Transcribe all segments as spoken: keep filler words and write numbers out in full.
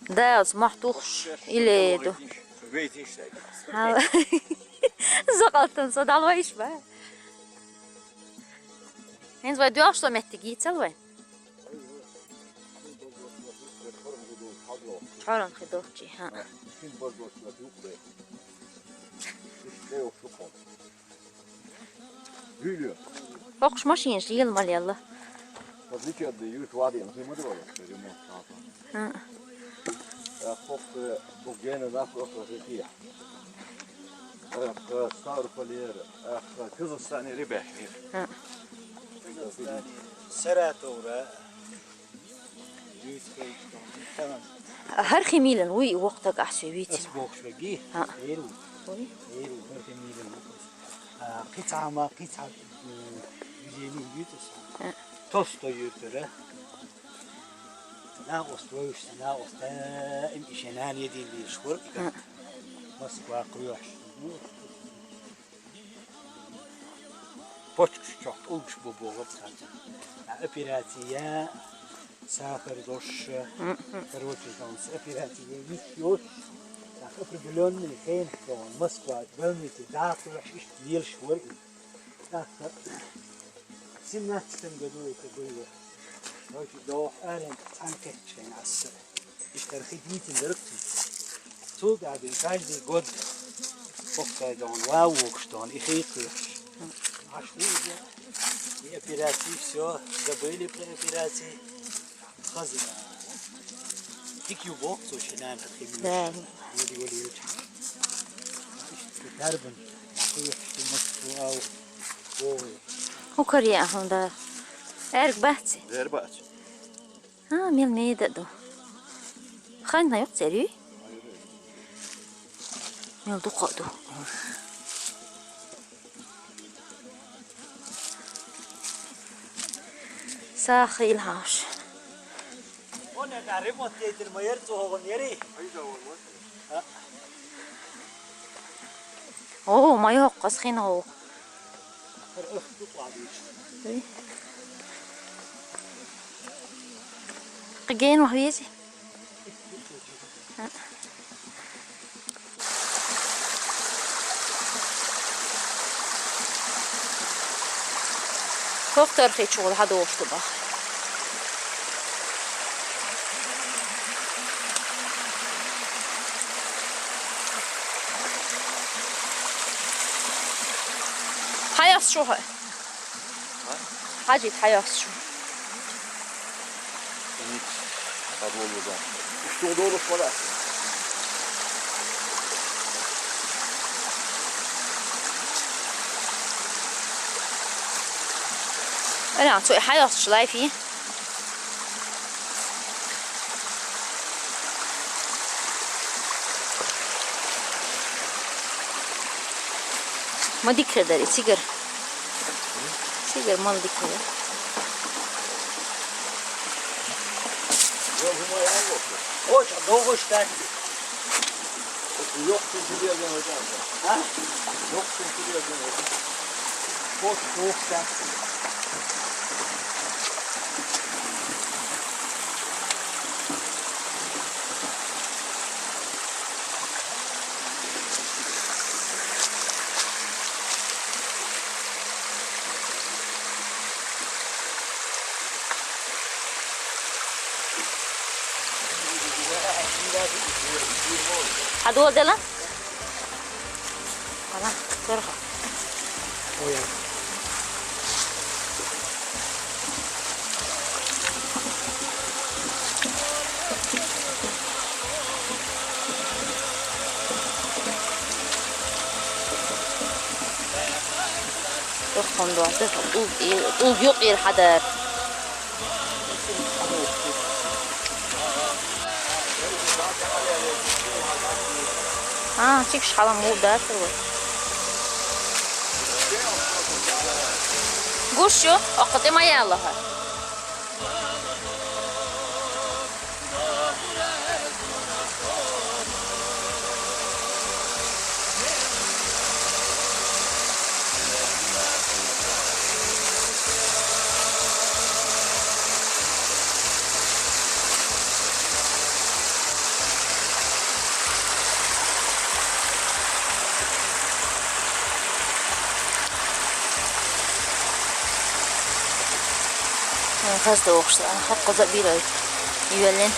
Даьлаца мохь тухуш, иледу. Вейтиш, вейтиш. Хьал. Зокъалтан со далвайш ба. ХӀинца вай доьлхуш долу меттиг йийцал вай. Чхьоран хи долчий, хьа. ХӀокхуш машинаш лела ма лелла. ХӀа. ХӀа. Саратовра. ХӀара хи мийлан вуй, воккха стаг ахь соьга вийцина. Ас бохуш веги? ХӀа. Эру. Вуй? Эру, хӀара хи мийлан ву. А, кхин цхьа ма, кхин цхьа, м, движение юьйцу сан. ХӀа. Толстой юьйцура. Накъост вевзаш, накъост даим и шен нана едина лелаш вара и. ХӀа. Москва кхоьхьуш. Почкаш чохь тӀулгаш бу бохург цхьацца. Операция, сахар дош, короче, там с операцией вист йош. Так определённый хенахь Москва больнице даха иштта лелаш вара и. Так, в семнадцатом году это было. Короче, доху аренда цхьаьна кхетчахьана ас. Иштта хи дийцина дара цуьнца. Цул тӀаьхьа бен каждый год хӀокху дай дохуна, ван вогуш дохуна, и хи кхоьхьуш. Аш ву иза. И операции, всё, забыли про операции. Хаза. Дика ю боху цо шен нана хи муьйш. Да. Вали, вали, вали. Иштта дарбан. Кхоьхьуш ду Москва, вогӀу. ХӀун карий ахьа, да? Аьрг бац? Аьрг бац. А, мел меда а ду. Ханна юкъ цӀерий? Мел дукха а ду. Сахийла хьовш. О, ма йоккху ас хин гӀо. Кхин гена ваха везий? Кохтархи чугӀула хьадогӀуш ду баха. Хьан яхса шу хьо? Хьажийта, хьан яхса шу? Ана, цо хьан яхса шу лайфи? Ма дика хир дара и цигара. Цигара мала дика хир дара. Очень долго ждать. А? Хьан дола дела? Ана, карха. Ой, ана. Тоххун дуьхьа, тӀулг, тӀулг юкъера хьадар. А, чигаш хьалам ву дацар вай. Гуш ю, оккха тӀе ма яла хьа. Хаза дохуш, хьакхуза бирай. Ивелин.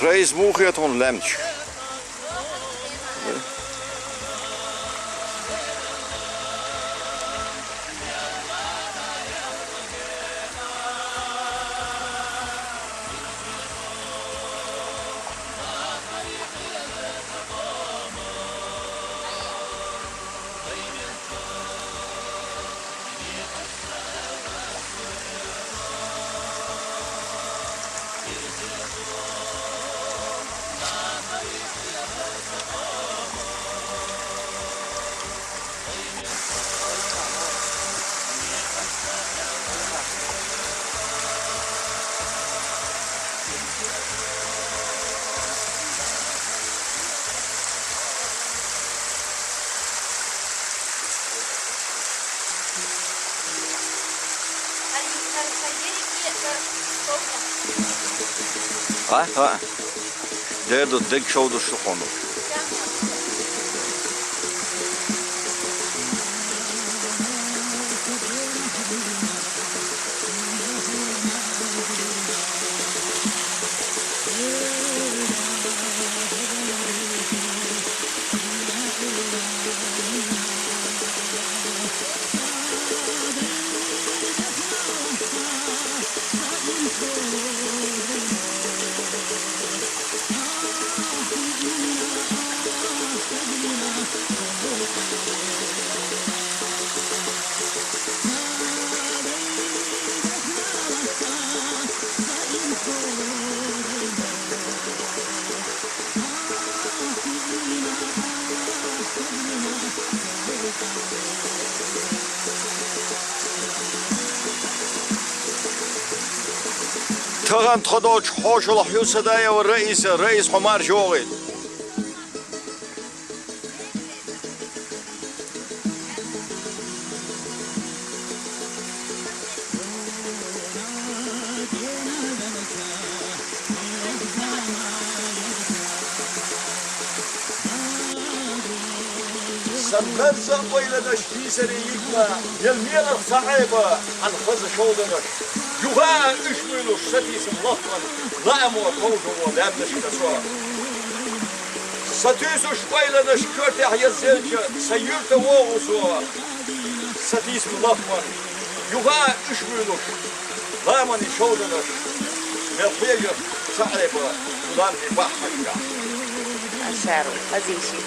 Раис, муха хет хьуна лаьмнаш? А, а. Дера ду, дег шовдаш ду хьуна. Тахан тхо долчу хьошалгӀа Хьусадаева Раиса, Раис, хьо марша вогӀийла. Сан берзан ойланаш, тийсаре йигна, ял мелах ца Ӏеба, хьан хаза шовданаш. Юха а уьш буьйлуш, сатийсам лахман, лаамо товжо лаьмнашка со. Сатуьйсуш ойланаш коьртехь язделча, сан юьрта вогӀу со. Сатийсам лахман, юха а уьш буьйлуш, ламанан шовданаш, мел хьежа ца Ӏеба, ламанан баххьашка. Ашару, хазийши.